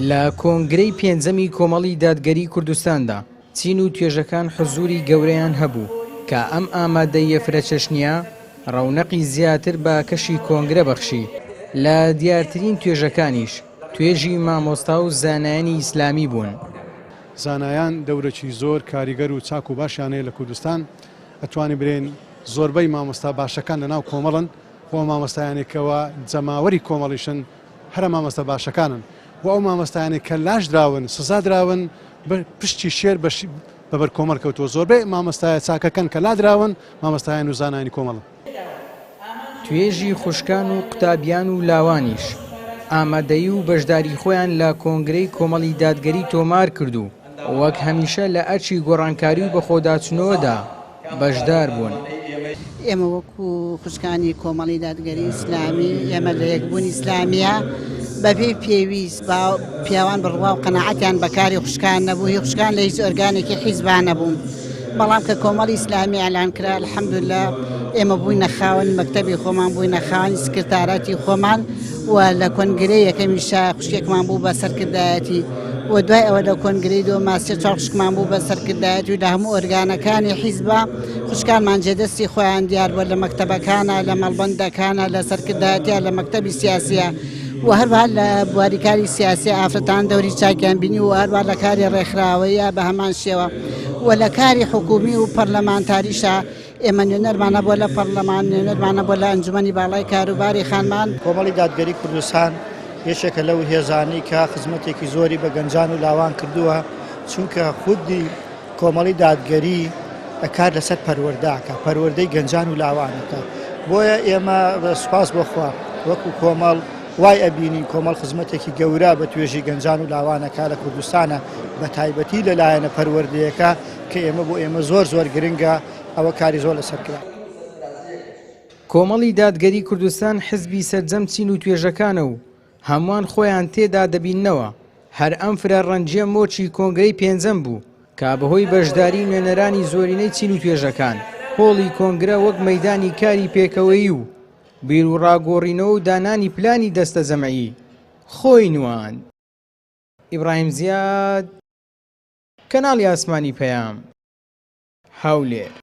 لە کۆنگرەی پێنجەمی کۆمەڵی دادگەری کوردستاندا، چین و توێژەکان حزووری گەورەیان هەبوو، کە ئەم ئامادەییە فرەچەشنییە ڕەونەقی زیاتر بە کەشی کۆنگرە بەخشی. لە دیارترین توێژەکانیش، توێژی مامۆستا و زانایانی ئیسلامی بوون. زانایان دەورەکی زۆر کاریگەر و چاک و باشیان هەیە لە کوردستان، ئەتوانین برێین زۆربەی مامۆستا باشەکان لە ناو کۆمەڵن، خۆ ئەو مامۆستایانەی کەوا جەماوەری کۆمەڵیشن هەرە مامۆستا باشەکانن و ئەو مامۆستایانەی کە لاش دراون سزا دراون پشتی شێر بە بەر کۆمەڵ کەوتووە زۆربەی مامۆستایە چاکەکەن کە لادراون مامۆستایان و زانایانی کۆمەڵن. توێژی خوشکان و قوتابیان و لاوانیش ئامادەیی و بەشداری خۆیان لە کۆنگرەی کۆمەڵی دادگەری تۆمار کرد و وەک هەمیشە لە ئەرکی گۆڕانکاری و بەخۆداچونەوەدا بەشدار بوون. ئێمە وەکو خوشکانی کۆمەڵی دادگەری ئیسلامی، ئێمە لە یەکبوونی ئیسلامییە بەپێی پێویست با پیاوان بڕوا و قەناعەتیان بە کاری خوشکان نەبوو، هی خوشکان لە هیچ ئۆرگانێکی حیزبا نەبوو، بەڵام کە کۆمەڵی ئیسلامی ئیعلان کرا الحمدللە ئێمە بووینە خاوەنی مەکتەبی خۆمان، بووینە خاوەنی سکرتاراتی خۆمان و لە کۆنگرەی یەکەمیشا خوشکێکمان بوو بە سەرکردایەتی و دوای ئەوە لە کۆنگرەی دووەما سێ چوار خوشکمان بوو بە سەرکردایەتی و لە هەموو ئۆرگانەکانی حیزبا خوشکانمان جێدەستی خۆیان دیار بووە لە مەکتەبەکانە لە مەڵبەندەکانە لە سەرکردایەتیە لە مەکتەبی سیاسیە و هەروەها لە بواری کاری سیاسی ئافرەتان دەوری چاکیان بینی و هەروەها لە کاری ڕێکخراوەیە بە هەمان شێوە و لە کاری حکومی و پەرلەمانتاریشا ئێمە نوێنەرمان هەبووە لە پەرلەمان، نوێنەرمان هەبووە لە ئەنجومەنی باڵای کاروباری خانمان. کۆمەڵی دادگەری کوردستان یەکێکە لەو هێزانەی کە خزمەتێکی زۆری بە گەنجان و لاوان کردووە، چونکە خودی کۆمەڵی دادگەری کار لەسەر پەروەردە ئەکا، پەروەردەی گەنجان و لاوان ئەکا. بۆیە ئێمە سوپاس بۆ خوا وەکو کۆمەڵ وای ئەبینین کۆمەڵ خزمەتێکی گەورە بە توێژی گەنجان و لاوان ئەکا لە کوردستانە، بە تایبەتی لە لایەنە پەروەردەیەکە کە ئێمە بۆ ئێمە زۆر زۆر گرنگە ئەوە کاری زۆر لەسەر کرا. کۆمەڵی دادگەری کوردستان حزبی سەرجەم چین و توێژەکانە و هەمووان خۆیان تێدا دەبیننەوە، هەر ئەم فرە ڕەنگییە مۆرکی کۆنگرەی پێنجەم بوو کە بەهۆی بەشداری نوێنەرانی زۆرینەی چین و توێژەکان، هۆڵی کۆنگرە وەک مەیدانی کاری پێکەوەیی و بیروڕاگۆڕینەوە و دانانی پلانی دەستەجەمعی خۆی نواند. ئیبراهیم زیاد، کەناڵی ئاسمانی پەیام، هەولێر.